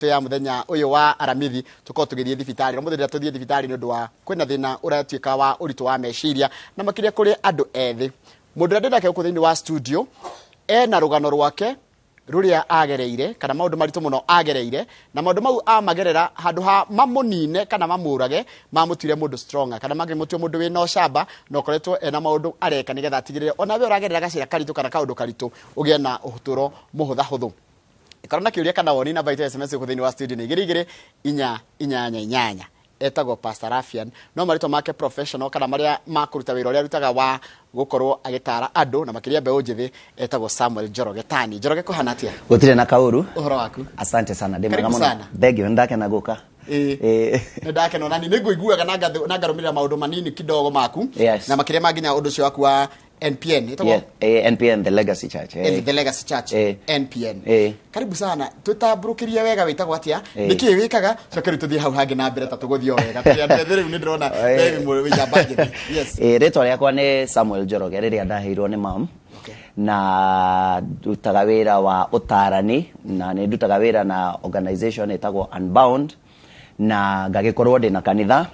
Ya muthenya uyu wa Aramithi tukorwo tugithie thibitari no muthenya tuthie thibitari ni undu wa kwina thina uratuika wa uritu wa meciria na makiria kuri andu ethi. Mundu uria ndinake guku thiini wa studio ena rugano rwake ruria agereire kana maundu maritu muno agereire, na maundu mau amagerera handu ha mamunine kana mamurage mamutire mundu stronger kana magimutua mundu wina ucamba na ukoretwo ena maundu areka nigetha atigirire ona we uragerera gacira karitu kana kaundu karitu ugie na uturo muhuthahuthu. Ikorwo na kiuria kana woni namba itu SMS guku thiini wa studio ni 22488. Etagwo Pastor Rafian, no marĩtwa make professional kana maria makuruta wĩra ũrĩa arutaga wa gukorwo agĩtara andũ na makĩria mbeũ njĩthĩ, etagwo Samuel Njoroge Tani. Njoroge, kũhana atĩa? Gũtirĩ na kaũru. Ũhoro waku? Asante sana, ndĩ mwega Karibu mũno. sana. Thank you, nĩndakena gũka. Nĩ ndakena ona niĩ nĩ ngũiguaga na ngarũmĩrĩra maũndũ manini kidogo maku. Na makĩria ma nginya ũndũ ũcio waku wa NPN. Ĩtagwo? Yeah, NPN, The Legacy Church. The Legacy Church. NPN. Karibu sana. Tũtambũrũkĩrie wega wĩtagwo atĩa? Nĩkĩĩ wĩkaga? Coke rĩu tũthiĩ hau hangĩ na mbere ta tũgũthiĩ o wega. Tũrĩ andũ ethĩ rĩu nĩ ndĩrona we wĩ njamba njĩthĩ. Yes. Rĩtwa rĩakwa nĩ Samuel Njoroge rĩrĩa ndaheirwo nĩ mam. Na ndutaga wĩra wa ũtarani na nĩ ndutaga wĩra na organization ĩtagwo Unbound, na ngagĩkorwo ndĩna kanitha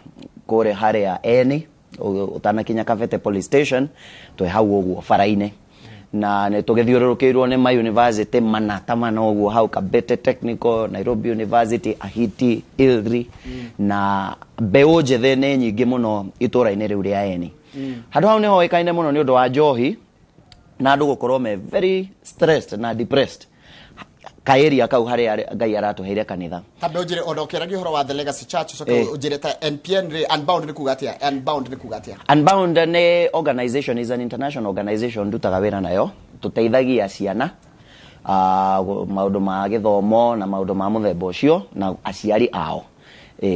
kũrĩa harĩa Eni ũtanakinya Kabete Police Station, twĩ hau ũguo bara-inĩ, na nĩ tũgĩthiũrũrũkĩirwo nĩ ma university mana ta mana ũguo hau, Kabete Technical, Nairobi University, Ahiti, ILRI, na mbeũ njĩthĩ nĩ nyingĩ mũno itũra-inĩ rĩu rĩa Eni. Handũ hau nĩ hoĩkaine mũno nĩ ũndũ wa njohi na andũ gũkorwo me very stressed na depressed, ka area kau harĩa Ngai aratũheire kanitha. Tambe ũnjĩre ona ũkĩaragia ũhoro wa The Legacy Church, ũcoke ũnjĩre ta NPN rĩ, Unbound nĩ kuga atĩa? Unbound nĩ kuga atĩa? Unbound nĩ organization, is an international organization ndutaga wĩra nayo, tũteithagia ciana maũndũ ma gĩthomo na maũndũ ma mũthemba ũcio na aciari ao.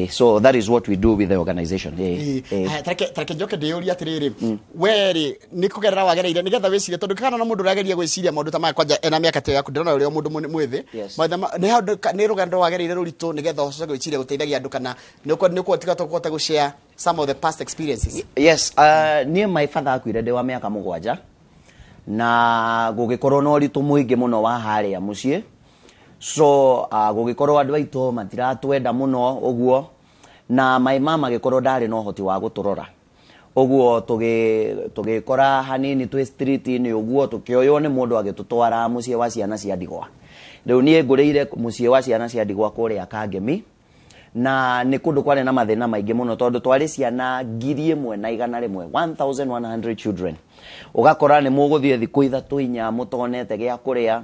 So that is what we do with the organization. Haya, tareke njoke ndĩyũrie atĩrĩrĩ, we rĩ nĩ kũgerera wagereire nĩgetha wĩcirie, tondũ kana na mũndũ ũrageria gwĩciria maũndũ ta maya kwanja ena mĩaka ta yaku, ndĩrona ũrĩ o mũndũ mwĩthĩ. Maitha nĩ handũ nĩ rũgendo wagereire rũritũ nĩgetha ũcoke gwĩciria gũteithagia andũ, kana nĩ ũkũhota kũhota gũ share some of the past experiences? Yes, niĩ my father akuire ndĩ wa mĩaka 7, na gũgĩkorwo na ũritũ mũingĩ mũno wa harĩa mũciĩ, so gũgĩkorwo andũ aitũ matiratwenda mũno ũguo, na my mama agĩkorwo ndarĩ na ũhoti wa gũtũrora ũguo, tũgĩkora hanini twĩ street-inĩ ũguo, tũkĩoywo nĩ mũndũ agĩtũtwara mũciĩ wa ciana cia ndigwa. Rĩu niĩ ngũrĩire mũciĩ wa ciana cia ndigwa kũrĩa Kangemi, na nĩ kũndũ kwarĩ na mathĩna maingĩ mũno tondũ twarĩ ciana 1100, 1100 children. Ũgakora nĩ mũgũthiĩ thikũ 3 4 mũtonete gĩa kũrĩa,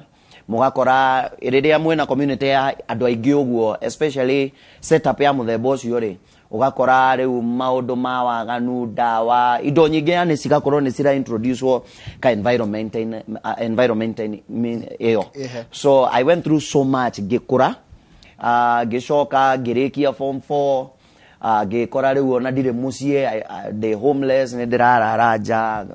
mũgakora rĩrĩa mwĩna community ya andũ aingĩ ũguo, especially setup ya mũthemba ũcio rĩ, ũgakora rĩu maũndũ ma waganu, ndawa, indo nyingĩ yani cigakorwo nĩ cira introduce ka environment ĩyo. So I went through so much ngĩkũra, ngĩcoka ngĩrĩkia form 4, ngĩkora rĩu ona ndirĩ mũciĩ, ndĩ homeless, nĩ ndĩrarara nja,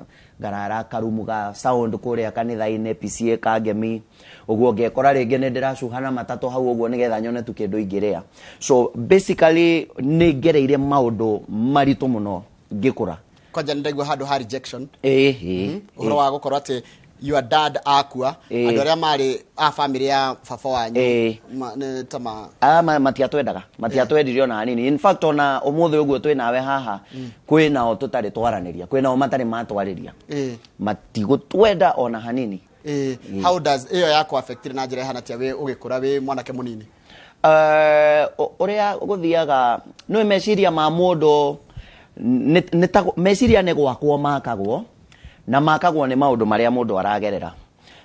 ngarara karumu ga sound kũrĩa kanitha-inĩ PCA Kangemi ũguo, ngekora rĩngĩ nĩ ndĩracuhana matatũ hau ũguo nĩgetha nyone tu kĩndũ ingĩrĩa. So basically nĩ ngereire maũndũ maritũ mũno ngĩkũra. Kwanja nĩ ndaigua handũ ha rejection. Ĩĩ. Ũhoro wa gũkorwo atĩ your dad akua, andũ arĩa marĩ a family ya baba wanyu nĩ ta ma Matiatwendaga, matiatwendire ona hanini. In fact, ona ũmũthĩ ũguo twĩ nawe haha, kwĩ nao tũtarĩ twaranĩria, kwĩ nao matarĩ matwarĩria, matigũtwenda ona hanini. How does ĩyo yakũ affect na njĩra ĩhana atĩa wĩ ũgĩkũra wĩ mwanake mũnini? Ũrĩa gũthiaga nĩ meciria ma mũndũ nĩ ta meciria nĩ gwakwo makagwo, na makagwo nĩ maũndũ marĩa mũndũ aragerera,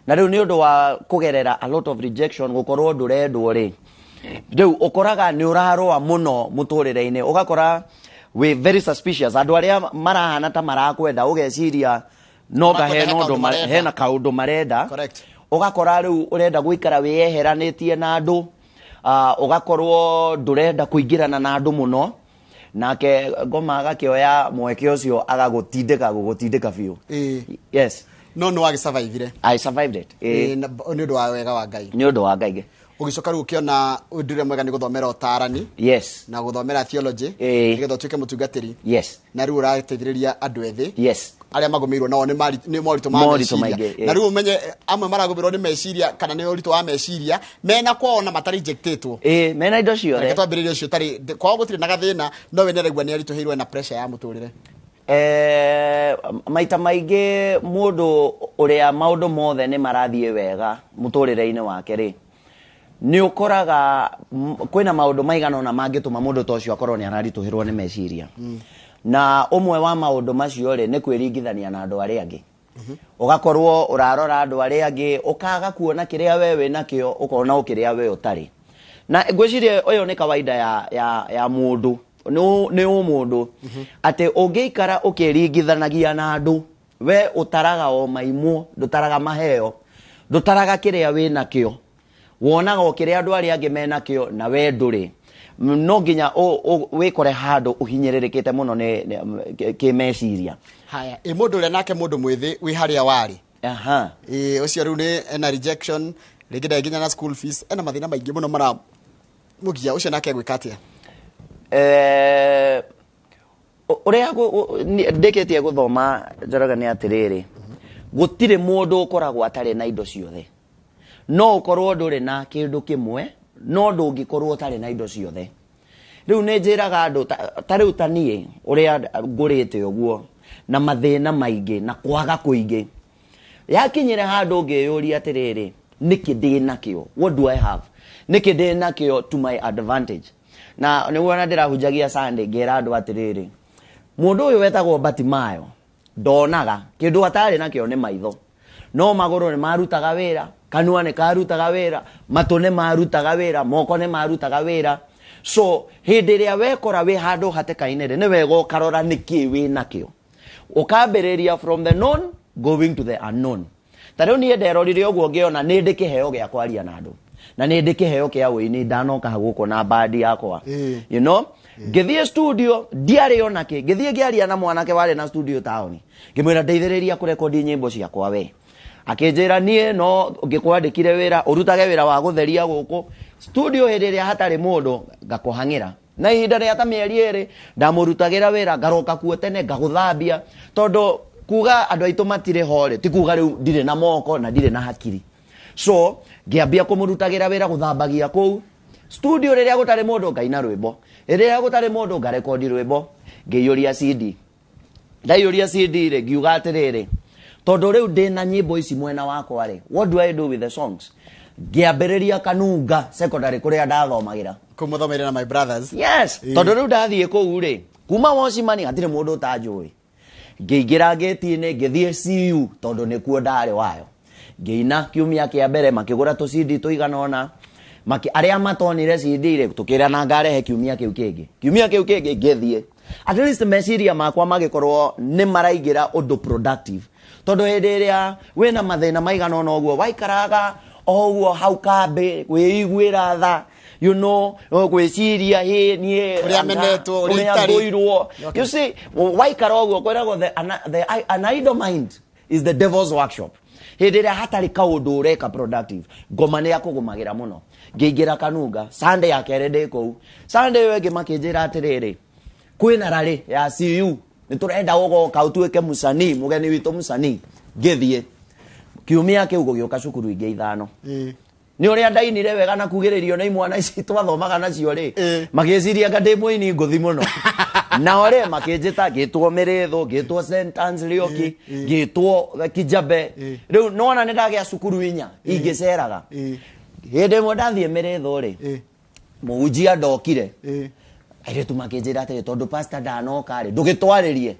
na rĩu nĩ ũndũ wa kũgerera a lot of rejection, gũkorwo ndũrendwo rĩ, rĩu ũkoraga nĩ ũrarũa mũno mũtũrĩre-inĩ, ũgakora wĩ very suspicious andũ arĩa marahana ta marakwenda, ũgeciria no nga Marakwenda hena he ũndũ kaũndũ marenda. Hena kaũndũ marenda. Ũgakora rĩu ũrenda gũikara wĩyeheranĩtie na andũ, ũgakorwo ndũrenda kũingĩrana na andũ mũno, nake ngoma agakĩoya mweke ũcio agagũtindĩka gũgũtindĩka biũ. Yes. No nĩ wagĩsurvivire? I survived it. Na nĩ ũndũ wa wega wa Ngai. Nĩ ũndũ wa Ngai. Ũgĩcoka rĩu ũkĩona ũndũ ũrĩa mwega nĩ gũthomera ũtarani. Na gũthomera theology. Nĩgetha ũtuĩke mũtungatĩri. Na rĩu ũrateithĩrĩria andũ ethĩ. Arĩa magũmĩirwo nao nĩ nĩ moritũ ma Moritũ meciria. maingĩ, Na rĩu ũmenye amwe maragũmĩrwo nĩ meciria kana nĩ ũritũ wa meciria mena kwao na matarejectĩtwo. Ĩ, mena indo ciothe. Reke twambĩrĩrie ũcio ũtarĩ kwao, gũtirĩ na gathĩna, no we nĩaraigua nĩ aritũhĩirwo na pressure ya mũtũrĩre. Maita maingĩ mũndũ ũrĩa maũndũ mothe nĩ marathiĩ wega mũtũrĩre-inĩ wake rĩ, nĩ ũkoraga kwĩna maũndũ maigana ũna mangĩtũma mũndũ ta ũcio akorwo nĩ araritũhĩrwo nĩ meciria. Na ũmwe wa maũndũ macio rĩ, nĩ kwĩringithania na andũ arĩa angĩ. Ũgakorwo ũrarora andũ arĩa angĩ, ũkaga kuona kĩrĩa we wĩ nakĩo, ũkona o kĩrĩa we ũtarĩ. Na ngwĩciria ũyũ nĩ kawaida ya mũndũ, nĩ ũmũndũ atĩ ũngĩikara ũkĩringithanagia na andũ, we ũtaraga o maimwo, ndũtaraga maheo, ndũtaraga kĩrĩa wĩ nakĩo, wonaga o kĩrĩa andũ arĩa angĩ menakĩo na we ndũrĩ. No nginya wĩkore handũ ũhinyĩrĩrĩkĩte mũno nĩ kĩmeciria. Haya, ĩ mũndũ ũrĩa nake mũndũ mwĩthĩ wĩ harĩa warĩ, ĩ ũcio rĩu nĩ ena rejection, rĩngĩ ndarĩ nginya na school fees, ena mathĩna maingĩ mũno maramũgia, ũcio nake egwĩka atĩa? Ũrĩa ndĩkĩtie gũthoma, Njoroge, nĩ atĩrĩrĩ, gũtirĩ mũndũ ũkoragwo atarĩ na indo ciothe. No ũkorwo ndũrĩ na kĩndũ kĩmwe, no ndũngĩkorwo ũtarĩ na indo ciothe. Rĩu nĩ njĩraga andũ ta rĩu ta niĩ ũrĩa ngũrĩte ũguo na mathĩna maingĩ na kwaga kũingĩ, yakinyire handũ ngĩyũria atĩrĩrĩ, nĩkĩ ndĩ nakĩo? What do I have? Nĩkĩ ndĩ nakĩo to my advantage? Na nĩguo na ndĩrahunjagia Sunday, ngĩra andũ atĩrĩrĩ, mũndũ ũyũ wetagwo Batimayo ndonaga, kĩndũ atarĩ nakĩo nĩ maitho, no magũrũ nĩ marutaga wĩra, kanua nĩ karutaga wĩra, matũ nĩ marutaga wĩra, moko nĩ marutaga wĩra. So hĩndĩ ĩrĩa wekora wĩ handũ hatĩka-inĩ rĩ, nĩ wega ũkarora nĩkĩ wĩ nakĩo, ũkambĩrĩria from the known going to the unknown. Ta rĩu niĩ nderorire ũguo, ngĩona nĩ ndĩ kĩheo gĩa kwaria na andũ na nĩ ndĩ kĩheo kĩa ũini. Ndanoka gũkũ na bandi yakwa, ngĩthiĩ studio, ndiarĩ ona kĩ. Ngĩthiĩ ngĩaria na mwanake warĩ na studio taũni, ngĩmwĩra, "Ndeithĩrĩria kũrekondi nyĩmbo ciakwa we." Akĩnjĩra, "Niĩ no ngĩkwandĩkire wĩra, ũrutage wĩra wa gũtheria gũkũ studio hĩndĩ ĩrĩa hatarĩ mũndũ, ngakũhang'ĩra." Na ihinda rĩa ta mĩeri 2 ndamũrutagĩra wĩra, ngaroka kuo tene, ngagũthambia, tondũ kuga andũ aitũ matirĩ ho rĩ, ti kuga rĩu ndirĩ na moko na ndirĩ na hakiri. So ngĩambia kũmũrutagĩra wĩra gũthambagia kũu studio rĩrĩa gũtarĩ mũndũ, ngaina rwĩmbo rĩrĩa gũtarĩ mũndũ, ngarekondi rwĩmbo, ngĩiyũria CD. Ndaiyũria CD rĩ, ngiuga atĩrĩrĩ, tondũ rĩu ndĩna nyĩmbo ici mwena wakwa rĩ, what do I do with the songs? Ngĩambĩrĩria Kanunga Secondary kũrĩa ndathomagĩra. Kũmũthomeire na my brothers. Yes. Tondũ rĩu ndathiĩ kũu rĩ, kuma Wocimani hatirĩ mũndũ ũtanjũĩ. Ngĩingĩra ngĩti-inĩ, ngĩthiĩ CU tondũ nĩkuo ndarĩ wayo, ngĩina kiumia kĩa mbere, makĩgũra tũ CD tũigana ũna. Arĩa matonire CD rĩ, tũkĩrana ngarehe kiumia kĩu kĩngĩ. Kiumia kĩu kĩngĩ ngĩthiĩ, at least meciria makwa magĩkorwo nĩ maraingĩra ũndũ productive, tondũ hĩndĩ ĩrĩa wĩna mathĩna maigana ũna ũguo, waikaraga o ũguo hau kambĩ wĩiguĩra tha, gwĩciria hĩ niĩ Ũrĩa menetwo, ũrĩa ũrĩa itarĩ. ngũirwo. You see, waikara ũguo kwĩragwo an idle mind is the devil's workshop. Hĩndĩ ĩrĩa hatarĩ kaũndũ ũreka productive, ngoma nĩ yakũgũmagĩra mũno. Ngĩingĩra Kanunga Sunday ya kerĩ ndĩ kũu. Sunday ĩyo ĩngĩ makĩnjĩra atĩrĩrĩ, kwĩna rarĩ ya CU, nĩ tũrenda ũgoka ũtuĩke mũcanii, mũgeni witũ mũcanii. Ngĩthiĩ kiumia kĩu, gũgĩũka cukuru ingĩ 5. Nĩ ũrĩa ndainire wega na kugĩrĩrio nĩ imwana ici twathomaga nacio rĩ, magĩciria anga ndĩ mũini ngũthi mũno. Nao rĩ, makĩnjĩta, ngĩtwo Mĩrĩthũ, ngĩtwo Sentance Rĩoki, ngĩtwo Kijabe. Rĩu nĩwona nĩ ndagĩa cukuru 4 ingĩceraga. Hĩndĩ ĩmwe ndathiĩ Mĩrĩthũ rĩ, mũhunjia ndokire. Airĩtu makĩnjĩra atĩrĩ, "Tondũ pastor ndanoka rĩ, ndũgĩtwarĩrie."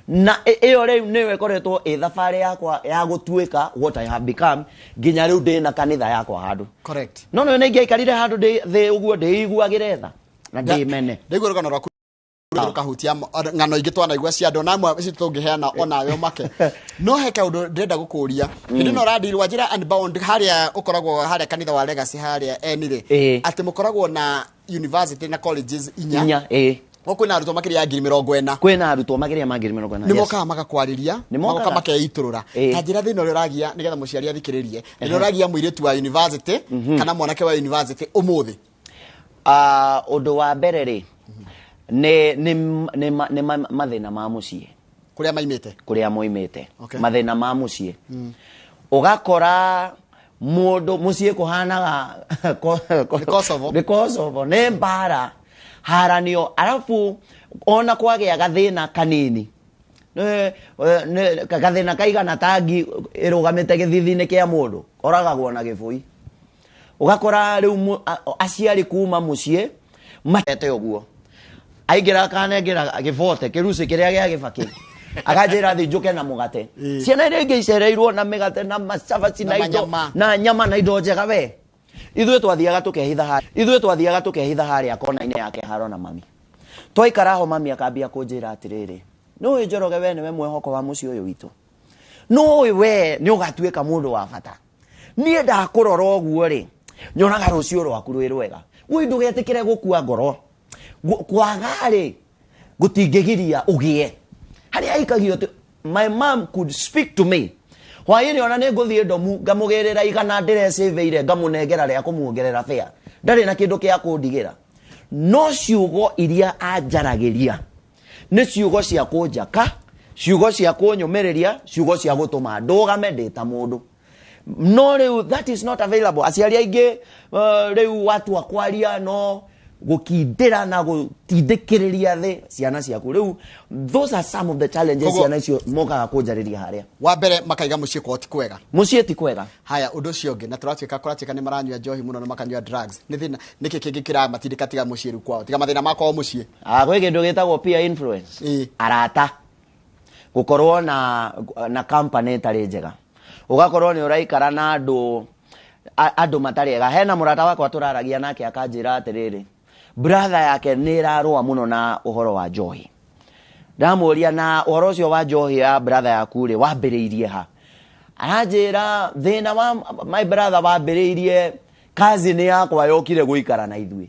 Na ĩyo rĩu nĩyo ĩkoretwo ĩ thabarĩ yakwa ya gũtuĩka what I have become, nginya rĩu ndĩna kanitha yakwa handũ. No nĩ ingĩaikarire handũ ndĩ thĩ ũguo ndĩiguagĩre tha na ndĩmene. Ndaigua rũgano rwaku rũkahutia ng'ano ingĩ twanaigua cia andũ na amwe ici tũngĩheana onawe ũmake. No he kaũndũ ndĩrenda gũkũria. Hĩndĩ ĩno ũrandirwo njĩra Unbound harĩa ũkoragwo, harĩa kanitha wa Legacy harĩa eni rĩ, atĩ mũkoragwo na university na colleges 4. 4, ĩĩ. Gũkũ kwĩna arutwo makĩria ya 40,000. Kwĩna arutwo makĩria ma 40,000. Nĩ mokaga magakwarĩria? Nĩ mokaga. Magoka makeitũrũra? Ta njĩra thĩna ũrĩa ũragia, nĩgetha mũciari athikĩrĩrie, thĩna ũragia mũirĩtu wa university kana mwanake wa university ũmũthĩ. Ah, ũndũ wa mbere rĩ, nĩ mathĩna ma mũciĩ. Kũrĩa Kũrĩa maimĩte. Kũrĩa moimĩte. Mathĩna ma mũciĩ, ũgakora mũndũ mũciĩ kũhanaga Nĩ Kosovo. Nĩ Kosovo, nĩ mbara haranio, arabu ona kwagĩa gathĩna kanini, gathĩna kaigana tangi ĩrũgamĩte gĩthithi-inĩ kĩa mũndũ koragagwo na gĩbũi. Ũgakora rĩu aciari kuma mũciĩ matete ũguo, aingĩra akanengera gĩbote kĩrucĩ kĩrĩa gĩa gĩbakĩ, akanjĩra thi njũke na mũgate. Ciana iria ingĩ icereirwo na mĩgate na macabaci na na indo manyama. Na nyama na indo njega, we ithuĩ twathiaga tũkehitha harĩa, ithuĩ twathiaga tũkehitha harĩa kona-inĩ yake haro na mami. Twaikara ho, mami akambia kũnjĩra atĩrĩrĩ, nĩũĩ Njoroge, we nĩwe mwĩhoko wa mũciĩ ũyũ witũ, nũĩ we nĩ ũgatuĩka mũndũ wa bata. Niĩ ndakũrora ũguo rĩ, nyonaga rũciũ rwaku rwĩ rwega. Woi, ndũgetĩkĩre gũkua ngoro. Kwaga rĩ gũtingĩgiria ũgĩe harĩa aikagio. My mom could speak to me hwaĩ-inĩ, ona nĩ ngũthiĩ ndomu ngamũgĩrĩra 100 ndĩrecĩvĩire, ngamũnengera rĩa kũmuongerera fare, ndarĩ na kĩndũ kĩa kũndigĩra. No ciugo iria anjaragĩria nĩ ciugo cia kũnjaka, ciugo cia kũnyũmĩrĩria, ciugo cia gũtũma ndũgame ndĩ ta mũndũ. No rĩu that is not available. Aciari aingĩ, rĩu watua kwaria no gũkindĩra na gũtindĩkĩrĩria thĩ ciana ciaku. Rĩu those are some of the challenges ciana icio mokaga kũnjarĩria harĩa. Wa mbere makaiga mũciĩ kwao ti kwega. Mũciĩ ti kwega. Haya, ũndũ ũcio ũngĩ na tũratuĩka kũratuĩka nĩ maranyua njohi mũno na makanyua drugs, nĩ thĩna nĩkĩ kĩngĩ kĩramatindĩka tiga mũciĩ rĩu kwao, tiga mathĩna ma kwao mũciĩ? Ah, gwĩ kĩndũ gĩtagwo peer influence. Arata, gũkorwo na company ĩtarĩ njega, ũgakorwo nĩ ũraikara na andũ andũ matarĩ ega. Hena mũrata wakwa tũraragia nake, akanjĩra atĩrĩrĩ, brother yake nĩ ĩrarũa mũno na ũhoro wa njohi. Ndamũria, na ũhoro ũcio wa njohi ya brother yaku rĩ, wambĩrĩirie ha? Aranjĩra thĩna wa my brother wambĩrĩirie cousin yakwa yokire gũikara na ithuĩ,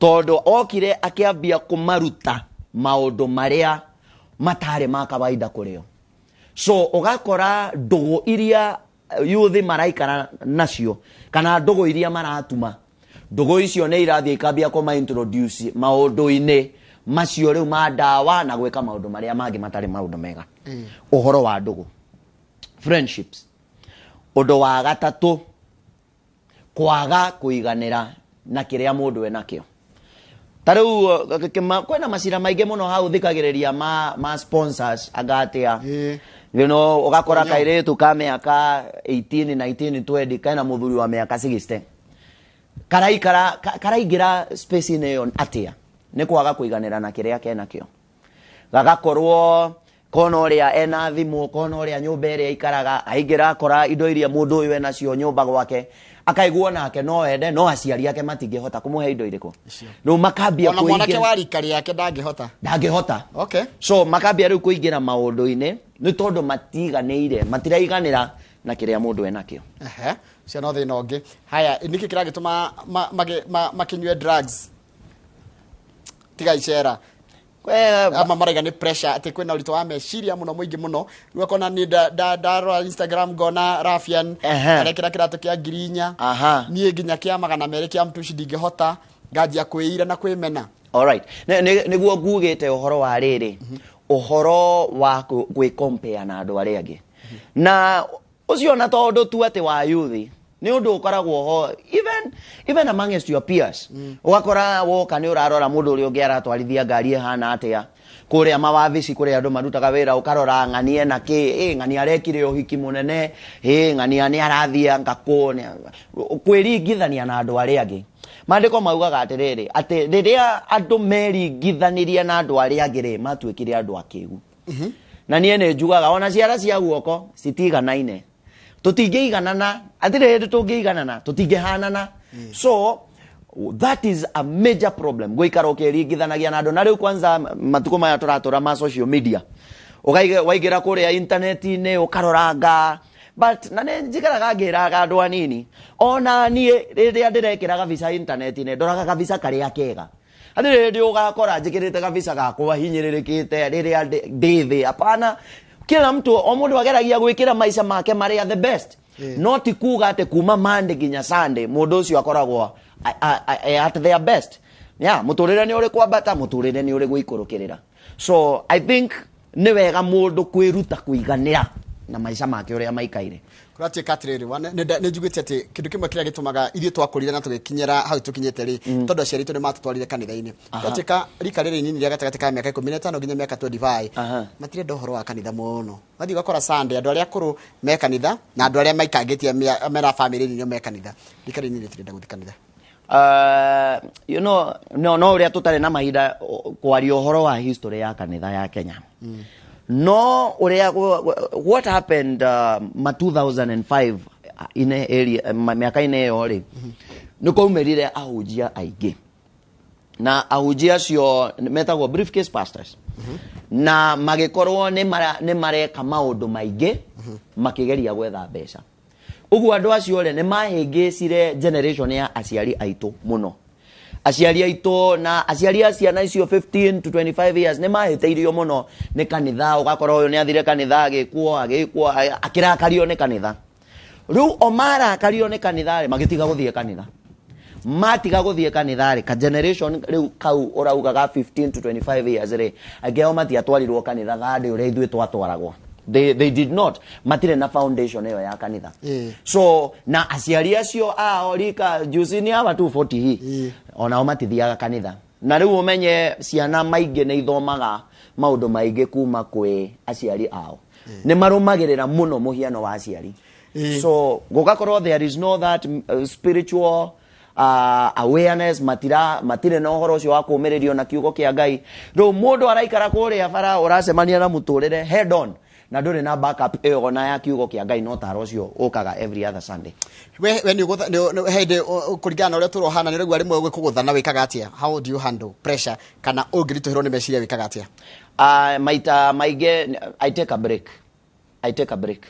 tondũ okire akĩambia kũmaruta maũndũ marĩa matarĩ ma kawaida kũrĩ o. So ũgakora ndũgũ iria yuthi maraikara nacio kana ndũgũ iria maratuma, ndũgũ icio nĩ irathiĩ ikambia kũma introduce maũndũ-inĩ macio rĩu ma ndawa na gwĩka maũndũ marĩa mangĩ matarĩ maũndũ mega. Ũhoro wa ndũgũ, friendships. Ũndũ wa gatatũ, kwaga kũiganĩra na kĩrĩa mũndũ enakĩo. Ta rĩu kwĩna macira maingĩ mũno hau thikagĩrĩria ma sponsors anga atĩa. Ũgakora Nyo. kairĩtu ka mĩaka 18, 19, 20 kena mũthuri wa mĩaka 60, karaikara karaingĩra space-inĩ ĩyo atĩa? Nĩ kwaga kũiganĩra na kĩrĩa kenakĩo. Gagakorwo kona ũrĩa ena thimũ, kona ũrĩa nyũmba ĩrĩa aikaraga, aingĩra akora indo iria mũndũ ũyũ enacio nyũmba gwake, akaigua nake no ende, no aciari ake matingĩhota kũmũhe indo irĩkũ. Rĩu makambia Ona mwanake kũingĩra wa rika rĩake ndangĩhota. Ndangĩhota. So makambia rĩu kũingĩra maũndũ-inĩ nĩ tondũ matiganĩire, matiraiganĩra na kĩrĩa mũndũ enakĩo. Ehe, ũcio no thĩna ũngĩ. Haya, nĩkĩ kĩragĩtũma makĩnyue drugs tiga icera? Ama maraiga nĩ pressure, atĩ kwĩna ũritũ wa meciria mũno mũingĩ mũno. Rĩu akona niĩ ndarora Instagram ngona Rafian arekĩra kĩratũ kĩa 4,000, niĩ nginya kĩa 200 kĩa mtuci ndingĩhota, nganjia kwĩira na kwĩmena. Alright. Nĩguo ngugĩte ũhoro wa rĩrĩ, ũhoro wa gwĩ compare na andũ arĩa angĩ, na ũcio na tondũ tu atĩ wa youth nĩ ũndũ ũkoragwo ho even amongst your peers. Ũgakora woka nĩ ũrarora mũndũ ũrĩa ũngĩ aratwarithia ngari ĩhana atĩa, kũrĩa mawabici kũrĩa andũ marutaga wĩra, ũkarora ng'ania na kĩ, ng'ania arekire ũhiki mũnene, ng'ania nĩ arathiĩ anga kũ, kwĩringithania na andũ arĩa angĩ. Maandĩko maugaga atĩrĩrĩ, atĩ rĩrĩa andũ meringithanirie na andũ arĩa angĩ rĩ, matuĩkire andũ akĩgu. Na niĩ nĩ njugaga ona ciara cia guoko citiganaine, tũtingĩiganana, atirĩ hĩndĩ tũngĩiganana, tũtingĩhanana. So that is a major problem, gũikara ũkĩringithanagia na andũ. Na rĩu kwanza matukũ maya tũratũra ma social media, waingĩra kũrĩa intaneti-inĩ ũkaroranga. But na nĩ njikaraga ngĩraga andũ anini, ona niĩ rĩrĩa ndĩrekĩra gabica intaneti-inĩ, ndoraga gabica karĩa kega. Hatirĩ hĩndĩ ũgakora njĩkĩrĩte gabica gakwa hinyĩrĩrĩkĩte rĩrĩa ndĩ thĩ. Hapana, kila mtu, o mũndũ ageragia gwĩkĩra maica make marĩa the best. No ti kuga atĩ kuma Monday nginya Sunday mũndũ ũcio akoragwo at their best. Yeah, mũtũrĩre nĩ ũrĩ kwambata, mũtũrĩre nĩ ũrĩ gũikũrũkĩrĩra. So I think Nĩ wega mũndũ kwĩruta kũiganĩra na maica make ũrĩa maikaire. Kũratuĩka atĩrĩrĩ, nĩ njiguĩte atĩ kĩndũ kĩmwe kĩrĩa gĩtũmaga ithuĩ twakũrire na tũgĩkinyĩra hau tũkinyĩte rĩ, tondũ aciari aitũ nĩ matũtwarire kanitha-inĩ. Kũratuĩka rika rĩrĩ inini rĩa gatagatĩ ka mĩaka 15 nginya mĩaka 25 matirenda ũhoro wa kanitha mũno. Wathiĩ ũgakora Sunday andũ arĩa akũrũ me kanitha na andũ arĩa maikangĩtie mena bamĩrĩ nini me kanitha. Rika rĩrĩ inini rĩtirenda gũthiĩ kanitha. No ũrĩa tũtarĩ na mahinda kwaria ũhoro wa history ya kanitha ya Kenya, no ũrĩa what happened ma 2005 in area mĩaka-inĩ ĩyo rĩ, nĩ kwaumĩrire ahunjia aingĩ, na ahunjia acio metagwo briefcase pastors, na magĩkorwo nĩ mareka maũndũ maingĩ makĩgeria gwetha mbeca. Ũguo andũ acio rĩ, nĩ mahĩngĩcire generation ya aciari aitũ mũno. Aciari aitũ na aciari a ciana icio 15 to 25 years nĩ mahĩtĩirio mũno nĩ kanitha. Ũgakora ũyũ nĩ athire kanitha, agĩkwo agĩkwo, akĩrakario nĩ kanitha. Rĩu o marakario nĩ kanitha rĩ, magĩtiga gũthiĩ kanitha. Matiga gũthiĩ kanitha rĩ, ka generation rĩu kau ũrauga ga 15 to 25 years rĩ, aingĩ ao matiatwarirwo kanitha thandĩ ũrĩa ithuĩ twatwaragwo. They did not, matirĩ na foundation ĩyo ya kanitha. So na aciari acio ao rika juzi nĩ aba 240 hi, onao matithiaga kanitha. Na rĩu ũmenye ciana maingĩ nĩ ithomaga maũndũ maingĩ kuma kwĩ aciari ao, nĩ marũmagĩrĩra mũno mũhiano wa aciari. So gũgakorwo there is no that spiritual awareness, matira matirĩ na ũhoro ũcio wa kũũmĩrĩrio na kiugo kĩa Ngai. Rĩu mũndũ araikara kũrĩa bara, ũracemania na mũtũrĩre head on na ndũrĩ na backup ĩyo ona ya kiugo kĩa Ngai, no taro ũcio ũkaga every other Sunday. We nĩ ũgũtha hĩndĩ kũringana na ũrĩa tũrohana, nĩ ũraigua rĩmwe gwĩkũgũtha na wĩkaga atĩa? How do you handle pressure, kana ũngĩritũhĩrwo nĩ meciria wĩkaga atĩa? Maita maingĩ I take a break. I take a break.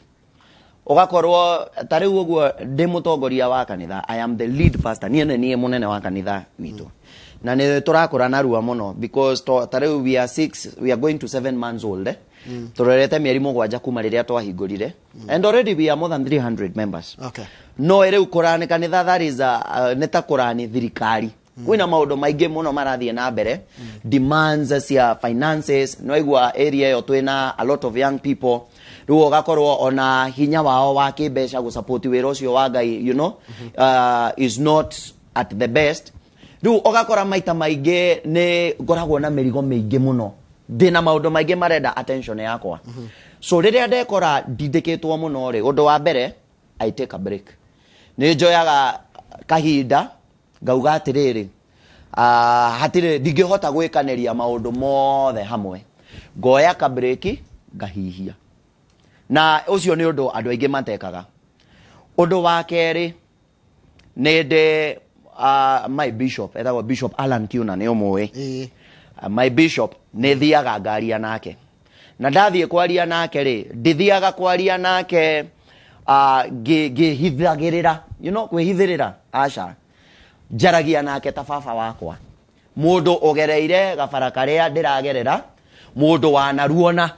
Ũgakorwo ta rĩu ũguo ndĩ mũtongoria wa kanitha, I am the lead pastor, niĩ nĩ niĩ mũnene wa kanitha witũ, na nĩ tũrakũra narua mũno because ta rĩu we are 6, we are going to 7 months old, eh? Tũrorete mĩeri 7 kuma rĩrĩa twahingũrire, and already we are more than 300 members. No rĩu kũrani kanitha, that is nĩ ta kũrani thirikari. Kwĩna maũndũ maingĩ mũno marathiĩ na mbere, demands cia finances. Nĩwaigua area ĩyo twĩna a lot of young people. Rĩu ũgakorwo ona hinya wao wa kĩmbeca gũsupport wĩra ũcio wa Ngai is not at the best. Rĩu ũgakora maita maingĩ nĩ ngoragwo na mĩrigo mĩingĩ mũno, ndĩna maũndũ maingĩ marenda attention yakwa. So rĩrĩa ndekora ndindĩkĩtwo mũno rĩ, ũndũ wa mbere, I take a break. Nĩ njoyaga kahinda ngauga atĩrĩrĩ, hatirĩ ndingĩhota gwĩkanĩria maũndũ mothe hamwe. Ngoya kabreki, ngahihia, na ũcio nĩ ũndũ andũ aingĩ matekaga. Ũndũ wa kerĩ, nĩ ndĩ my bishop etagwo Bishop Alan Kiuna, nĩ ũmũĩ? Ĩĩ. My bishop nĩ thiaga ngaria nake, na ndathiĩ kwaria nake rĩ, ndithiaga kwaria nake ngĩhithagĩrĩra, kwĩhithĩrĩra, aca. Njaragia nake ta baba wakwa, mũndũ ũgereire gabara karĩa ndĩragerera, mũndũ wanaruona.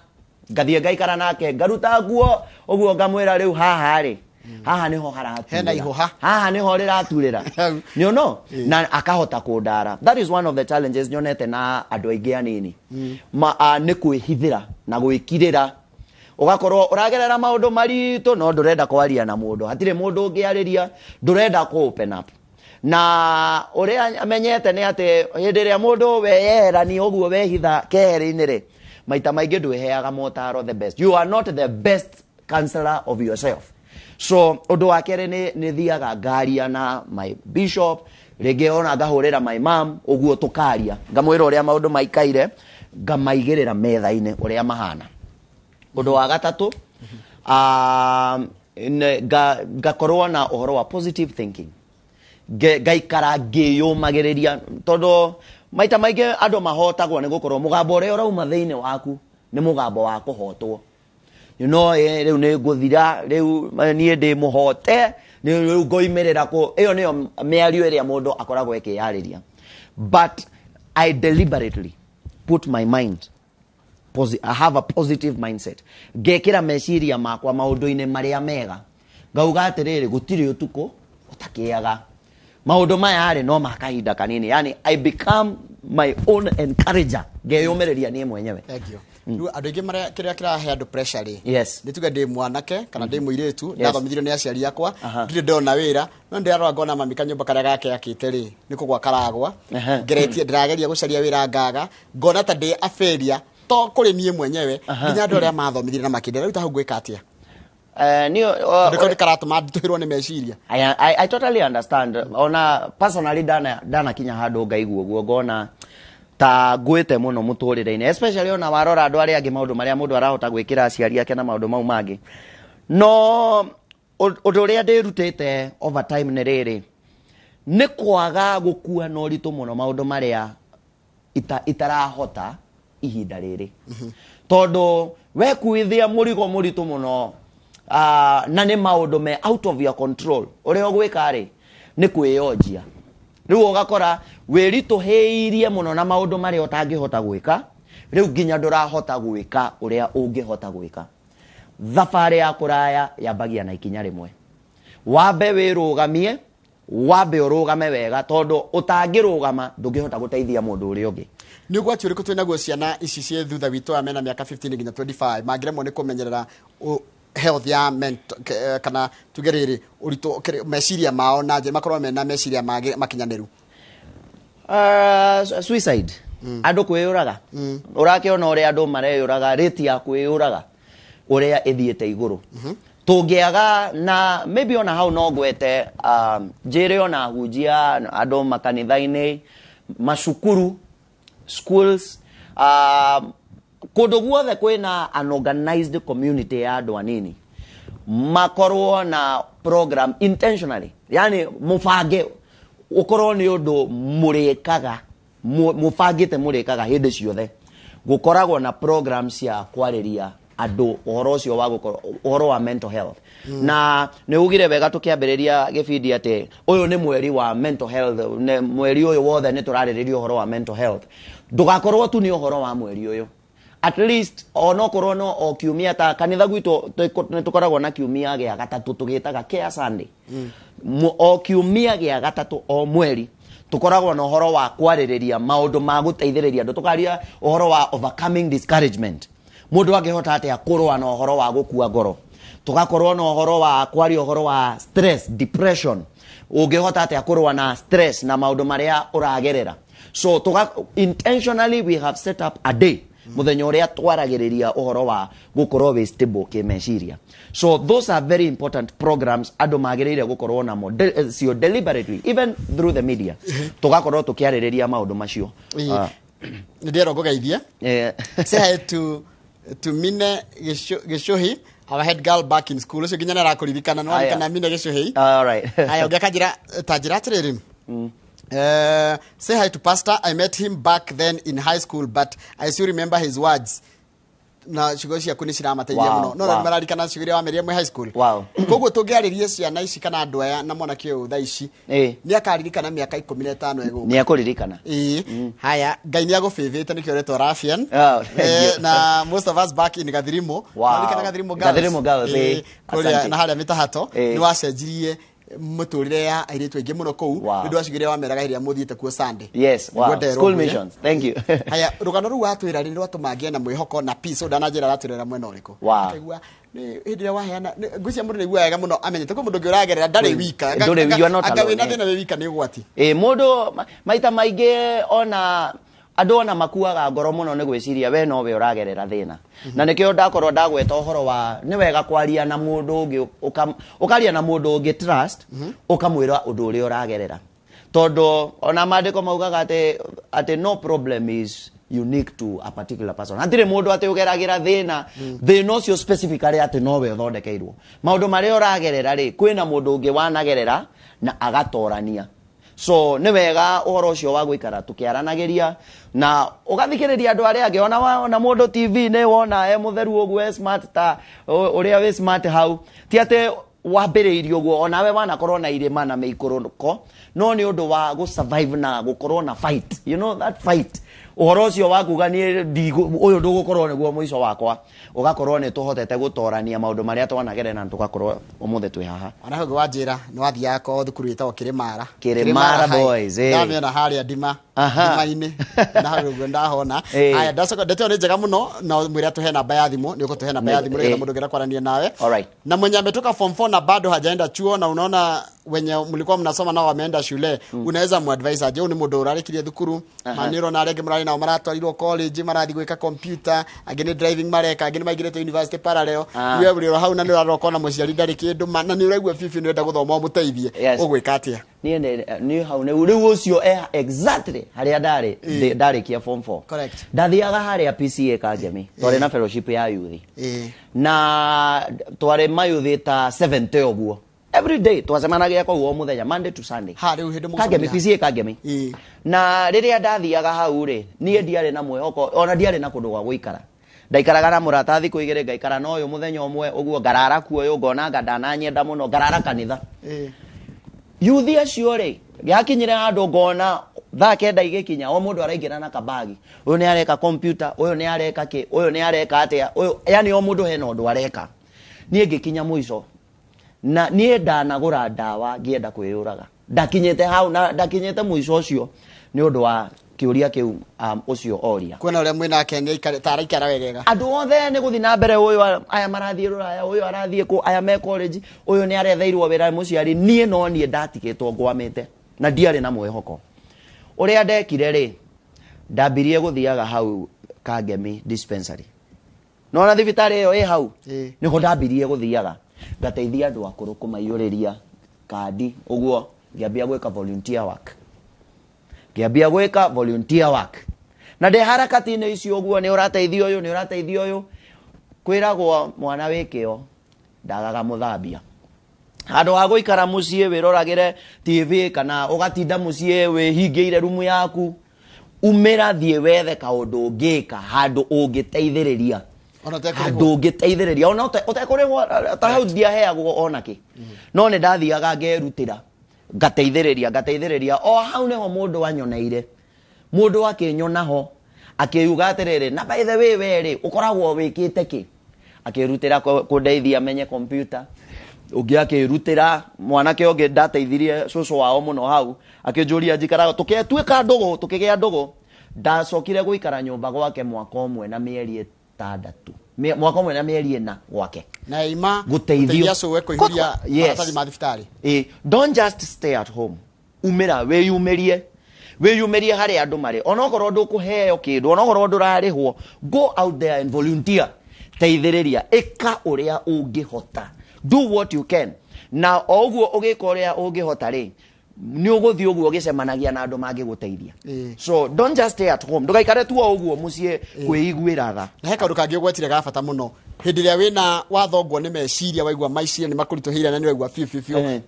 Ngathiĩ ngaikara nake, ngaruta nguo ũguo, ngamwĩra, rĩu haha rĩ, haha nĩho haraturĩra. Hena ihũha. Haha nĩho rĩraturĩra nĩono, na akahota kũndara. That is one of the challenges nyonete na andũ aingĩ anini ma, nĩ kwĩhithĩra na gwĩkirĩra. Ũgakorwo ũragerera maũndũ maritũ no ndũrenda kwaria na mũndũ, hatirĩ mũndũ ũngĩarĩria, ndũrenda kũ open up. Na ũrĩa amenyete nĩ atĩ hĩndĩ ĩrĩa mũndũ weyeherania ũguo, wehitha keheri-inĩ rĩ, maita maingĩ ndwĩheaga motaro the best. You are not the best counselor of yourself. So ũndũ wa kerĩ, nĩ thiaga ngaria na my bishop, rĩngĩ ona ngahũrĩra my mom ũguo, tũkaria, ngamwĩra ũrĩa maũndũ maikaire, ngamaigĩrĩra metha-inĩ ũrĩa mahana. Ũndũ wa gatatũ, ngakorwo na ũhoro wa positive thinking. Ngaikara ngĩyũmagĩrĩria, tondũ maita maingĩ andũ mahotagwo nĩ gũkorwo mũgambo ũrĩa ũrauma thĩinĩ waku nĩ mũgambo wa kũhotwo. Rĩu nĩ ngũthira, rĩu niĩ ndĩ mũhote, rĩu ngoimĩrĩra kũ. Ĩyo nĩyo mĩario ĩrĩa mũndũ akoragwo ĩkĩyarĩria. But I deliberately put my mind I have a positive mindset. Ngekĩra meciria makwa maũndũ-inĩ marĩa mega, ngauga atĩrĩrĩ, gũtirĩ ũtukũ ũtakĩaga, maũndũ maya rĩ, no ma kahinda kanini. Yani I become my own encourager, ngeyũmĩrĩria niĩ mwenyewe. Thank you. Rĩu andũ aingĩ marĩa kĩrĩa kĩrahe andũ pressure rĩ, Yes. nĩ tuge ndĩ mwanake kana ndĩ mũirĩtu, ndathomithirio nĩ aciari akwa, Aha. ndirĩ ndona wĩra, no ndĩrarora ngona mami kanyũmba karĩa gake akĩte rĩ nĩ kũgwa karagwa. Aha. Ngeretie, ndĩrageria gũcaria wĩra ngaga, ngona ta ndĩ a failure to kũrĩ niĩ mwenyewe, nginya andũ arĩa mathomithirie na makĩndera. Rĩu ta hau ngwĩka atĩa? Niĩ Tondũ kau nĩ karatũma nditũhĩrwo nĩ meciria. I totally understand. Ona personally dana kinya handũ ngaigua ũguo, ngona ta ngwĩte mũno mũtũrĩre-inĩ, especially ona warora andũ arĩa angĩ, maũndũ marĩa mũndũ arahota gwĩkĩra aciari ake na maũndũ mau mangĩ. No ũndũ ũrĩa ndĩrutĩte over time nĩ rĩrĩ, nĩ kwaga gũkua na ũritũ mũno maũndũ marĩa itarahota ihinda rĩrĩ, tondũ wekuithia mũrigo mũritũ mũno na nĩ maũndũ me out of your control, ũrĩa ũgwĩka rĩ nĩ kwĩyonjia. Rĩu ũgakora wĩritũhĩirie mũno na maũndũ marĩa ũtangĩhota gwĩka, rĩu nginya ndũrahota gwĩka ũrĩa ũngĩhota gwĩka. Thabarĩ ya kũraya yambagia na ikinya rĩmwe. Wambe wĩrũgamie, wambe ũrũgame wega, tondũ ũtangĩrũgama ndũngĩhota gũteithia mũndũ ũrĩa ũngĩ. Nĩ ũgwati ũrĩkũ twĩnaguo ciana ici ciĩ thutha witũ aya mena mĩaka 15 nginya 25 mangĩremwo nĩ kũmenyerera health ya mental, kana tuge rĩrĩ ũritũ meciria mao na njĩra makorwo mena meciria makinyanĩru? Suicide, andũ kwĩyũraga. Ũrakĩona ũrĩa andũ mareyũraga, rate ya kwĩyũraga ũrĩa ĩthiĩte igũrũ. Tũngĩaga na maybe ona hau no ngwete, njĩre ona hunjia, andũ makanitha-inĩ, macukuru, schools, kũndũ guothe kwĩna an organized community ya andũ anini, makorwo na program intentionally, yani mũbange ũkorwo nĩ ũndũ mũrĩkaga, mũbangĩte mũrĩkaga hĩndĩ ciothe, gũkoragwo na program cia kwarĩria andũ ũhoro ũcio wa gũkorwo ũhoro wa mental health. Na nĩ ugire wega tũkĩambĩrĩria gĩbindi atĩ ũyũ nĩ mweri wa mental health, nĩ mweri ũyũ wothe nĩ tũrarĩrĩria ũhoro wa mental health. Ndũgakorwo tu nĩ ũhoro wa mweri ũyũ, at least onokorwo no o kiumia. Ta kanitha gwitũ nĩ tũkoragwo na kiumia gĩa gatatũ tũgĩtaga Care Sunday. O kiumia gĩa gatatũ o mweri tũkoragwo na ũhoro wa kwarĩrĩria maũndũ ma gũteithĩrĩria andũ. Tũkaria ũhoro wa overcoming discouragement, mũndũ angĩhota atĩa kũrũa na ũhoro wa gũkua ngoro. Tũgakorwo na ũhoro wa kwaria ũhoro wa stress, depression, ũngĩhota atĩa kũrũa na stress na maũndũ marĩa ũragerera. So intentionally we have set up a day, muthenya ũrĩa twaragĩrĩria ũhoro wa gũkorwo wĩ stable kĩmeciria. So those are very important programs andũ magĩrĩire gũkorwo namo cio deliberately, even through the media tũgakorwo tũkĩarĩrĩria maũndũ macio. Nĩ ndĩrerwo ngũgeithie. Say hi to Mine Gichuhi, our head girl back in school. Ũcio nginya nĩ arakũririkana, nĩ waririkana Mine Gichuhi? All right. Haya, ũngĩ akanjĩra ta njĩra atĩrĩrĩ, say hi to pastor. I met him back then in high school, but I still remember his words. Na ciugo ciaku nĩ ciramateithia mũno. No nĩ mararikana ciugo iria wameria mwĩ high school. Koguo tũngĩarĩrie ciana ici kana andũ aya na mwanake ũyũ thaa ici, nĩ akaririkana mĩaka 15 ĩgũka. Nĩ akũririkana. Ĩĩ. Haya, Ngai nĩ agũbĩbĩte nĩkĩo ũretwo Rafian. Oh, thank you. Na most of us back in Gathirimo. Waririkana Gathirimo Girls? Gathirimo Girls, ĩĩ. Kũrĩa Asante. na harĩa mĩtahato, nĩ wacenjirie mũtũrĩre ya airĩtu aingĩ mũno kũu, nĩ ũndũ wa ciugo iria wameraga hĩndĩ ĩrĩa mũthiĩte kuo Sunday. Yes, wow. Nĩguo nderwo School nguye. missions. Thank you. Haya, rũgano rũu watwĩra rĩ, nĩ rwatũma ngĩe na mwĩhoko na peace. Ũndũ ndananjĩra aratwĩrĩra mwena ũrĩkũ. Ngaigua, nĩ hĩndĩ ĩrĩa waheana, ngwĩciria mũndũ nĩ aiguaga wega mũno amenyete kwĩ mũndũ ũngĩ ũragerera ndarĩ wika. Ndũrĩ, you are not Anga alone, wĩna eh. thĩna wĩ wika nĩ ũgwati. Mũndũ maita maingĩ ona andũ ona makuaga ngoro mũno nĩ gwĩciria we nowe ũragerera thĩna. Na nĩkĩo ndakorwo ndagweta ũhoro wa nĩ wega kwaria na mũndũ ũngĩ, ũkaria na mũndũ ũngĩ trust, ũkamwĩra ũndũ ũrĩa ũragerera, tondũ ona maandĩko maugaga atĩ no problem is unique to a particular person. Hatirĩ mũndũ atĩ ũgeragĩra thĩna, thĩna ũcio specifically atĩ nowe ũthondekeirwo. Maũndũ marĩa ũragerera rĩ, kwĩna mũndũ ũngĩ wanagerera na agatorania. So nĩ wega ũhoro ũcio wa gũikara tũkĩaranagĩria na ũgathikĩrĩria andũ arĩa angĩ. Ona ona mũndũ TV-inĩ wona e mũtheru ũguo, e smart ta ũrĩa wĩ smart hau, ti atĩ wambĩrĩirie ũguo, onawe wanakorwo na irĩma na mĩikũrũko. No nĩ ũndũ wa gũ survive na gũkorwo na fight, you know that fight, ũhoro ũcio wa kuga niĩ ũyũ ndũgũkorwo nĩguo mũico wakwa, ũgakorwo nĩ tũhotete gũtorania maũndũ marĩa twanagerera na tũgakorwo ũmũthĩ twĩ haha. Ona hau wanjĩra nĩ wathiaga ko thukuru ĩtagwo Kĩrĩmara. Kĩrĩmara High. Boys, eh. Ndamĩona harĩa ndima Aha. ndima-inĩ na hau ũguo ndahona. Eh. Aya, ndacoka ndeto ĩyo nĩ njega mũno, na mwĩre atũhe namba ya thimũ. Nĩ ũgũtũhe namba ya thimũ nĩgetha Eh. mũndũ ũngĩenda kwaranio nawe. Alright. Na mwenye ametoka form 4 na bado hajaenda chuo, na unaona wenye mlikuwa mnasoma nao wameenda shule, unaweza muadvise aje? Ũyũ nĩ mũndũ ũrarĩkirie thukuru, ma nĩ ũrona arĩa angĩ mũrarĩ nao maratwarirwo college, marathiĩ gwĩka computer, angĩ nĩ driving mareka, angĩ nĩ maingĩrĩte university parallel. Ah. We ũrĩ o hau na nĩ ũrarora ũkona mũciari ndarĩ kĩndũ ma, na nĩ ũraigua biũ biũ nĩ ũrenda gũthoma ũmũteithie. Yes. Ũgwĩka atĩa? Niĩ niĩ hau rĩu ũcio exactly harĩa ndarĩ ndarĩkia form 4. Correct. Ndathiaga harĩa PCA Kangemi, twarĩ na fellowship ya youth na twarĩ mayuthi ta 70 ũguo. Every day twacemanagia kũu o mũthenya, Monday to Sunday. Ha rĩu hĩndĩ Kangemi. mũgũcemania? PCA Kangemi. Na rĩrĩa ndathiaga hau rĩ, niĩ ndiarĩ na mwĩhoko, ona ndiarĩ na kũndũ gwa gũikara. Ndaikaraga na mũrata thikũ igĩrĩ, ngaikara na ũyũ mũthenya ũmwe ũguo, ngarara kuo ũyũ, ngona anga ndananyenda mũno, ngarara kanitha. Yuthi acio rĩ, gĩakinyire handũ ngona thaa 9 igĩkinya, o mũndũ araingĩra na kabagi. Ũyũ nĩ areka computer, ũyũ nĩ areka kĩ, ũyũ nĩ areka atĩa, ũyũ, yani o mũndũ hena ũndũ areka. Niĩ ngĩkinya mũico na niĩ ndanagũra ndawa ngĩenda kwĩyũraga. Ndakinyĩte hau na ndakinyĩte mũico ũcio nĩ ũndũ wa kĩũria kĩu, ũcio oria. Kuona ũrĩa mwĩnake nĩ ta araikara wegega. Andũ othe nĩ gũthiĩ na mbere, ũyũ aya marathiĩ rũraya, ũyũ arathiĩ kũ, aya me college, ũyũ nĩ aretheirwo wĩra nĩ mũciari. Niĩ no niĩ ndatigĩtwo ngwamĩte na ndiarĩ na mwĩhoko. Ũrĩa ndekire rĩ, ndambirie gũthiaga hau Kangemi dispensary, nona thibitarĩ ĩyo ĩ hau. Nĩho ndambirie gũthiaga ngateithia andũ akũrũ kũmaiyũrĩria kandi ũguo. Ngĩambia gwĩka volunteer work, ngĩambia gwĩka volunteer work, na ndĩ harakati-inĩ icio ũguo, nĩ ũrateithia ũyũ, nĩ ũrateithia ũyũ. Kwĩragwo mwana wĩ kĩo ndagaga mũthambia. Handũ ha gũikara mũciĩ wĩroragĩre TV kana ũgatinda mũciĩ wĩhingĩire rumu yaku, umĩra thiĩ wethe kaũndũ ũngĩka, handũ ũngĩteithĩrĩria. Ona ũtekũrĩhwo. Handũ ũngĩteithĩrĩria ona ũtekũrĩhwo. Ta hau ndiaheagwo ona kĩ, no nĩ ndathiaga ngerutĩra, ngateithĩrĩria, ngateithĩrĩria. O hau nĩho mũndũ anyoneire, mũndũ akĩnyona ho akĩuga atĩrĩrĩ, na by the way, we rĩ ũkoragwo wĩkĩte kĩ? Akĩrutĩra kũndeithia menye computer. Ũngĩ akĩrutĩra, mwanake ũngĩ ndateithirie cũcũ wao mũno hau, akĩnjũria njikaraga, tũkĩtuĩka ndũgũ, tũkĩgĩa ndũgũ. Ndacokire gũikara nyũmba gwake mwaka ũmwe na mĩeri 6, mwaka ũmwe na mĩeri 4 gwake. Na ima Gũteithio. gũteithia cũwe kũihũria Yes. maratathi ma thibitarĩ. Don't just stay at home. Umĩra wĩyumĩrie, wĩyumĩrie harĩa andũ marĩ, onokorwo ndũkũheo kĩndũ, onokorwo ndũrarĩhwo, go out there and volunteer. Teithĩrĩria, ĩka ũrĩa ũngĩhota, do what you can. Na o ũguo ũgĩka ũrĩa ũngĩhota rĩ, nĩ ũgũthiĩ ũguo ũgĩcemanagia na andũ mangĩgũteithia. So don't just stay at home, ndũgaikare tu o ũguo mũciĩ kwĩiguĩra tha. Na he kaũndũ kangĩ ũgwetire ga bata mũno, hĩndĩ ĩrĩa wĩna wathongwo nĩ meciria, waigua meciria nĩ makũritũhĩire na nĩ waigua biũ biũ biũ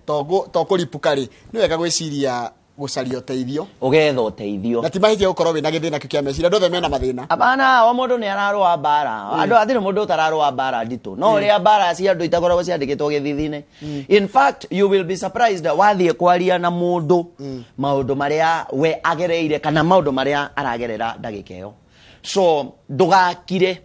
to kũripũka rĩ, nĩ wega gwĩciria gũcaria ũteithio. Ũgetha ũteithio. Na ti mahĩtia gũkorwo wĩna gĩthĩna kĩu kĩa meciria, andũ othe mena mathĩna. Apana, o mũndũ nĩ ararũa mbara. Andũ hatirĩ mũndũ ũtararũa mbara nditũ, no ũrĩa mbara cia andũ itakoragwo ciandĩkĩtwo gĩthithi-inĩ. In fact, you will be surprised wathiĩ kwaria na mũndũ maũndũ marĩa we agereire kana maũndũ marĩa aragerera ndagĩka ĩyo. So ndũgakire,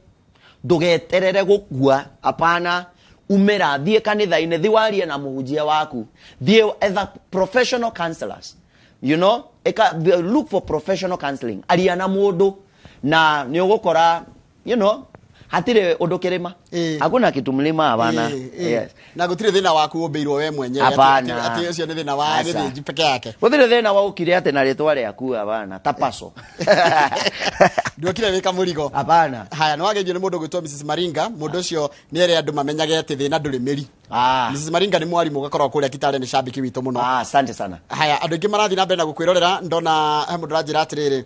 ndũgeterere gũkua. Apana, umĩra, thiĩ kanitha-inĩ, thiĩ warie na mũhunjia waku, thiĩ etha professional counselors, you know eka, look for professional counseling. Aria na mũndũ na nĩ ũgũkora, you know, hatirĩ ũndũ kĩrĩma. Hakuna kitu mlima, hapana. Yes. Na gũtirĩ thĩna waku ũmbĩirwo we mwenyewe Hapana. atĩ ũcio nĩ thĩna wa Aca. gĩthĩnji peke yake. Gũtirĩ thĩna waũkire atĩ na rĩtwa rĩaku, hapana, tapaso. Nduokire wĩ kamũrigo. Hapana. Haya, nĩ wageithio nĩ mũndũ ũgwĩtwo Mrs Maringa. Mũndũ ũcio nĩ ere andũ mamenyage atĩ thĩna ndũrĩ mĩri. Mrs Maringa nĩ mwarimũ ũgakorwo kũrĩa Kitale, nĩ cambiki witũ mũno. Ah, asante sana. Haya, andũ aingĩ marathiĩ na mbere na gũkwĩrorera. Ndona he mũndũ ũranjĩra atĩrĩrĩ,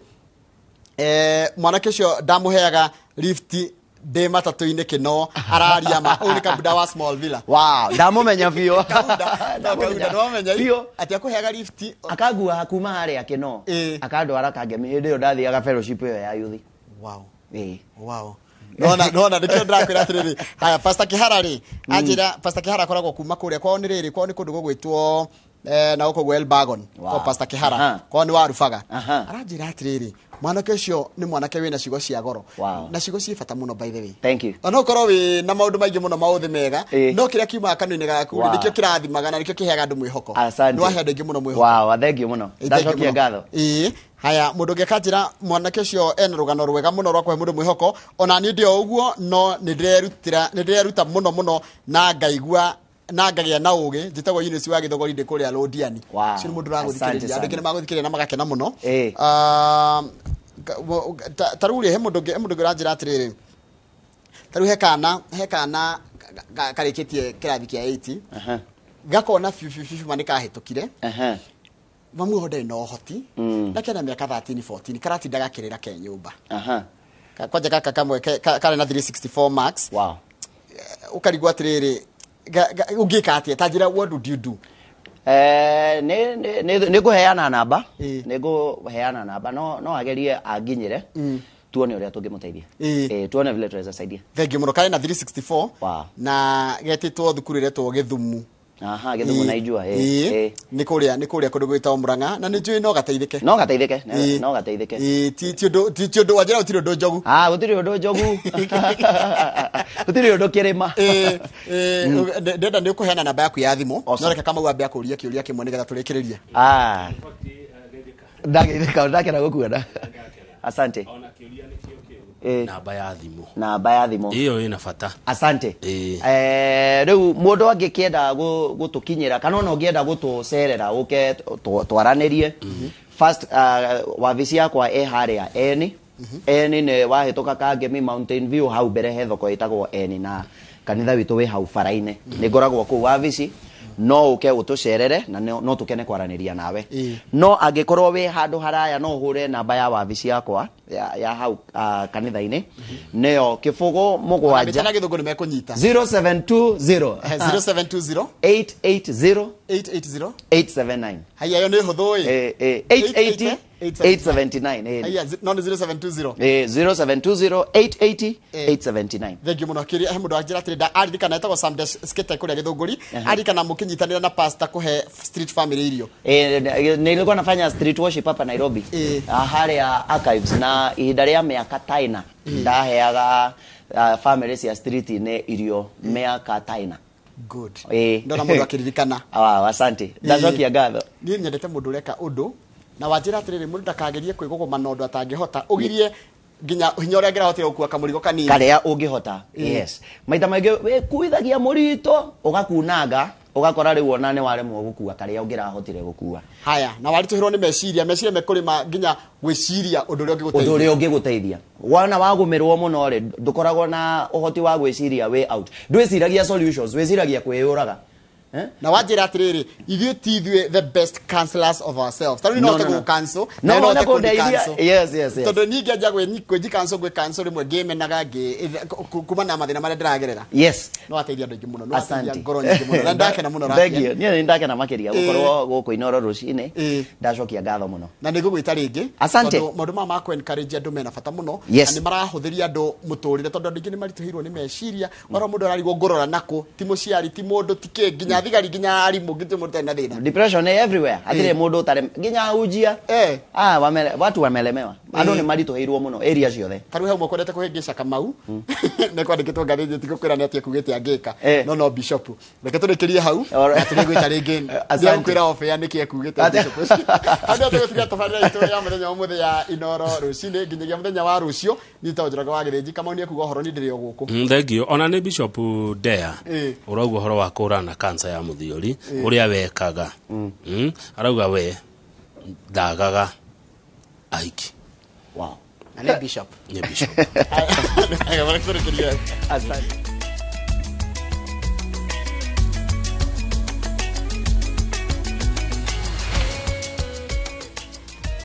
mwanake ũcio ndamũheaga lift ndĩ matatũ-inĩ kĩno, araria ma. Ũyũ nĩ Kabuda wa Small Villa. Wow, ndamũmenya biũ. Kabuda, no Kabuda nĩwamenya biũ. Atĩ akũheaga lift. Akangua kuma harĩa kĩno, akandwara Kangemi hĩndĩ ĩyo ndathiaga fellowship ĩyo ya youth. Wow. Nona nona nĩkĩo ndĩrakwĩra atĩrĩrĩ. Haya, Pastor Kĩhara rĩ, anjĩra Pastor Kĩhara akoragwo kuma kũrĩa kwao nĩ rĩrĩ, kwao nĩ kũndũ gũgwĩtwo Na gũkũ guo Elbagon kwa Pastor Kihara. Kwa nĩ warubaga. Aranjĩra atĩrĩrĩ, mwanake ũcio nĩ mwanake wĩna ciugo cia goro na ciugo ciĩ bata mũno, by the way. Thank you. Ona ũkorwo wĩ na maũndũ maingĩ mũno maũthĩ mega, no kĩrĩa kiumaga kanua-inĩ gaku rĩ, nĩkĩo kĩrathimaga na nĩkĩo kĩheaga andũ mwĩhoko. Asante. Nĩ wahe andũ aingĩ mũno mwĩhoko. Wow, thank you mũno. Ĩ, thank you Ndacokia mũno. ngatho. Ĩĩ, haya, mũndũ ũngĩ akanjĩra mwanake ũcio ena rũgano rwega mũno rwa kũhe mũndũ mwĩhoko. Ona niĩ ndĩ o ũguo, no nĩ ndĩrerutĩra, nĩ ndĩreruta mũno mũno na ngaigua na ngagĩa na ũgĩ. Njĩtagwo Eunice wa Gĩthogori, ndĩ kũrĩa Londiani. Ũcio nĩ mũndũ Asante ũragũthikĩrĩria. Andũ sana. aingĩ nĩ magũthikĩrĩria na magakena mũno. Ah, ta rĩu rĩ, he mũndũ ũngĩ ũranjĩra atĩrĩrĩ, ta rĩu he kana karĩkĩtie kĩrathi kĩa 8, gakona biũ biũ biũ ma nĩ kahĩtũkire. Mamu wao ndarĩ na ũhoti, na kena mĩaka 13, 14, karatinda gakĩrĩra ke nyũmba. Kwanja gaka kamwe karĩ na 364 marks. Ũkarigwo atĩrĩrĩ, ũngĩka atĩa? Ta njĩra, what would you do? Nĩ ngũheana namba. Nĩ ngũheana namba, no agerie anginyĩre, tuone ũrĩa tũngĩmũteithia. Tuone vile tunaweza saidia. Thank you mũno. Karĩ na 364 na getĩtwo thukuru ĩretwo Gĩthumu. Aha, Gĩthumu naijua. Nĩ kũrĩa kũndũ gwĩtagwo Mũrang'a, na nĩ njũĩ no gateithĩke. No gateithĩke, no gateithĩke. Ĩĩ, ti ũndũ wanjĩra, gũtirĩ ũndũ njogu. Ah, gũtirĩ ũndũ njogu, gũtirĩ ũndũ kĩrĩma. Ĩĩ, ndĩrenda nĩ ũkũheana namba yaku ya thimũ. Awesome. No reke Kamau ambe akũrie kĩũria kĩmwe nĩgetha tũrĩkĩrĩrie. Ah, ndageithĩka, ndakena gũkuona, asante. Ona kĩũria nĩkĩo kĩu. Namba ya thimũ. Namba ya thimũ. Ĩyo ĩna bata. Asante. Rĩu mũndũ angĩkĩenda gũtũkinyĩra kana ona ũngĩenda gũtũcerera ũke twaranĩrie, first, wabici yakwa ĩ harĩa eni eni nĩ wahĩtũka Kangemi Mountain View, hau mbere he thoko ĩtagwo Eni, na kanitha witũ wĩ hau bara-inĩ. Nĩ ngoragwo kũu wabici, no ũke ũtũcerere na no tũkene kwaranĩria nawe. No angĩkorwo wĩ handũ haraya, no ũhũre namba ya wabici yakwa ya hau kanitha-inĩ, nĩyo 07. Na Gĩthũngũ nĩ mekũnyita. 0720. 0720. 880. 880. 879. Haya, ĩyo nĩ hũthũ ĩ. 880 879. Haya, no nĩ 0720. 0720 880 879. Thank you mũno. Kĩrĩa he mũndũ wanjĩra atĩrĩ, aririkana etagwo Sam Skete kũrĩa Gĩthũngũri, aririkana mũkĩnyitanĩra na pastor kũhe street family irio. Nilikuwa nafanya street worship hapa Nairobi. Ah, harĩa Archives, na ihinda rĩa mĩaka taina ndaheaga family cia street-inĩ irio mĩaka taina. Good. Ndona mũndũ akĩririkana. Wow, asante, ndacokia ngatho. Niĩ nyendete mũndũ ũreka ũndũ na wanjĩra atĩrĩrĩ, mũndũ ndakagerie kwĩgũgũma na ũndũ atangĩhota, ũgirie nginya hinya ũrĩa angĩrahotire gũkua kamũrigo kanini. Karĩa ũngĩhota, yes. Maita maingĩ wĩkuithagia mũrito ũgakunanga, ũgakora rĩu ona nĩ waremwo gũkua karĩa ũngĩrahotire gũkua. Haya, na waritũhĩrwo nĩ meciria, meciria mekũrĩma nginya gwĩciria ũndũ ũrĩa ũndũ ũngĩgũteithia. Ũrĩa ũngĩgũteithia. Wona wagũmĩrwo mũno rĩ, ndũkoragwo na ũhoti wa gwĩciria way out, ndwĩciragia solutions, wĩciragia kwĩyũraga. Eh? Na wanjĩra atĩrĩrĩ, ithuĩ ti ithuĩ the best counselors of ourselves. Ta rĩu no No, hote no, no. gũgũ-cancel, No na no wone hote kũndeithia. kũndi-cancel. Yes. Tondũ niĩ ingĩanjia kwĩnji cancel, gwĩ cancel rĩmwe ngĩmenaga kuma na mathĩna marĩa ndĩragerera. No ateithia andũ aingĩ mũno, no ateithia Asante. ngoro nyingĩ mũno, na ndakena mũno. Thank Rakia. you. Niĩ nĩ ndakena makĩria gũkorwo gũkũ Inoro rũcinĩ. Ndacokia ngatho mũno. Na nĩ ngũgwĩta rĩngĩ. Asante. Tondũ maũndũ maya ma kũ encourage andũ mena bata mũno, na nĩ marahũthĩria andũ mũtũrĩre, tondũ andũ aingĩ nĩ maritũhĩirwo nĩ meciria. Ora mũndũ ararigwo ngũrora nakũ, ti mũciari, ti mũndũ, ti kĩ, nginya thigari, nginya arimũ, nginya mũndũ ũtarĩ na thĩna. Depression ĩ everywhere, hatirĩ mũndũ ũtarĩ, nginya ahunjia. Ah, watu wamelemewa, andũ nĩ maritũhĩirwo mũno area ciothe. Ta rĩu he ũmwe kwendete kũhĩngĩca Kamau, nĩ kwandĩkĩtwo ngathĩti, tigũkwĩra nĩ atĩa kugĩte angĩka. No bishop, reke tũrĩkĩrie hau. Alright. Na tũrĩgwĩta rĩngĩ. Asante. Nĩegũkwĩra off air nĩkĩ ekugĩte bishop ũcio. Hau nĩho tũgũtiga tabarĩra itũ ya mũthenya wa ũmũthĩ ya Inoro rũcinĩ nginyagia mũthenya wa rũciũ. Niĩ ta Njoroge wa Gĩthĩnji, Kamau nĩ ekuga ũhoro, niĩ ndĩrĩ o gũkũ. Thank you. Ona nĩ Bishop Dea ũrauga ũhoro wa kũrana na cancer ya mũthiori ũrĩa wekaga. Arauga we ndagaga ahiki. Wow. Na nĩ bishop. Nĩ bishop. Haya, tũrĩkĩrie. Asante.